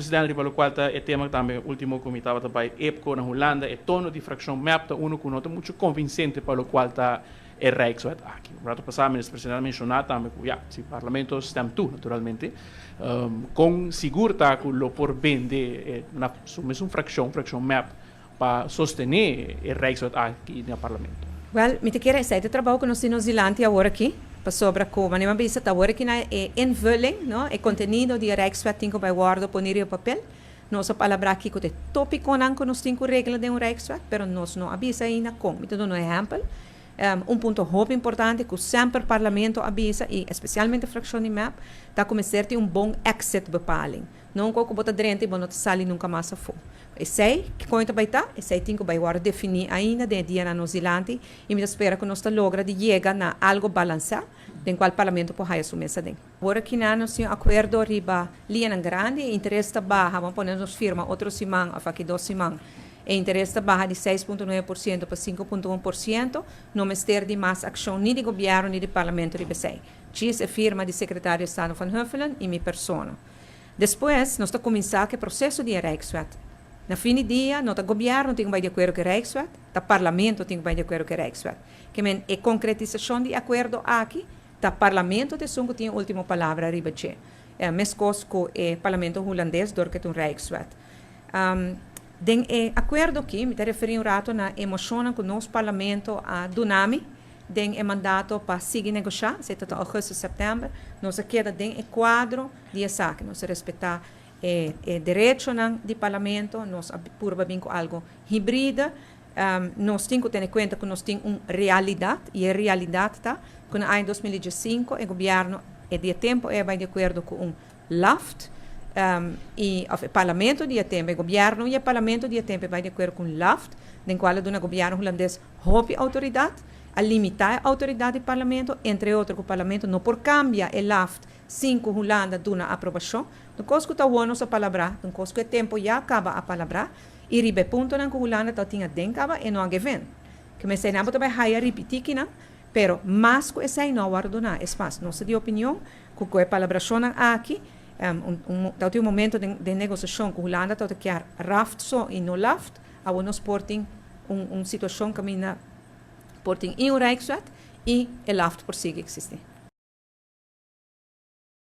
Presidente, riba locual ta e tema tambe ultimo cu mi tabata bay EPCO na Hulanda, e tono di fraccion MEP ta uno cu no ta mucho convincente pa locual ta e Rijkswet aki. Un rato pasa Minister Presidente a menciona tambe cu ya, si Parlamento stem toe naturalmente, con sigur ta cu lo por bende e na su mesun fraccion, fraccion MEP, pa sostene e Rijkswet aki na Parlamento? Wel, mi ta kere esei ta trabou ku nos tin nos dilanti awor aki, pasobra ku manera mi a bisa ta awor aki na e invulling, no, e kontenido di e Rijkswet tin ku bai wòrdu poni riba papel. Nos a palabrá kiko ta e tópikonan ku nos tin ku regla den un Rijkswet, pero nos no a bisa ainda kon. Mi ta duna un ehèmpel, un punto hopi importante ku semper Parlamento a bisa i espesialmente frakshon di mep, ta ku mester tin un bon exitbepaling. No un kos ku bo ta drenta i bo no ta sali nunka mas afó. Esei, kiko ta bai ta? Esei tin ku bai wòrdu definí ainda den e dianan nos dilanti i mi ta spera ku nos ta logra di yega na algu balansá den kual Parlamento por haya su mes aden. Ora kinan nos tin un akuerdo riba liñanan grandi, e interes ta baha, ban pone nos firma otro siman òf aki 2 siman, e interes ta baha di 6,9% pa 5,1%, no mester di mas akshon ni di gobièrnu ni di Parlamento riba esei. Djis e firma di Sekretario di Estado Van Huffelen i mi persona. Despues nos ta kuminsá ku e proseso di e Rijkswet. Na fin di dia no ta gobièrnu tin ku bai di akuerdo ku e Rijkswet, ta Parlamento tin ku bai di akuerdo ku e Rijkswet. Ke men e konkretisashon di e akuerdo aki ta Parlamento ta esun ku tin e último palabra riba dje. Meskos ku e Parlamento Hulandes dor ku e ta un Rijkswet. Den e akuerdo aki mi ta referí un rato na e moshonnan ku nos Parlamento a duna mi den e mandato pa sigui negoshá, esei ta ta ougùstus, sèptèmber. Nos a keda den e kuadro di esaki. Nos a respetá e derechonan di Parlamento, nos a purba bin ku algu hibride. Nos tin ku tene kuenta ku nos tin un realidat i e realidat ta ku na aña 2015 e gobièrnu e di e tempu ei a bai di akuerdo ku un LAFT i òf e Parlamento di e tempu, e gobièrnu i e Parlamento di e tempu e bai di akuerdo ku un LAFT den kual a duna gobièrnu hulandes hopi outoridat, a limitá e outoridat di Parlamento, entre otro ku Parlamento no por kambia e LAFT sin ku Hulanda duna aprobashon. Un kos ku ta wou nos a palabrá, un kos ku e tempu ya kaba a palabrá, i riba e puntonan ku Hulanda ta tin aden kaba e no a geven. Ke mester nan bo ta bai haya ripití kinan, pero mas ku esei no a wòrdu duná. Es mas, nos ta di opinion ku ku e palabrashonnan aki, un ta tin un momento den negosiashon ku Hulanda ta kier raft so i no LAFT, awor nos por tin un situashon kaminda por tin i un Rijkswet i e LAFT por sigui eksistí.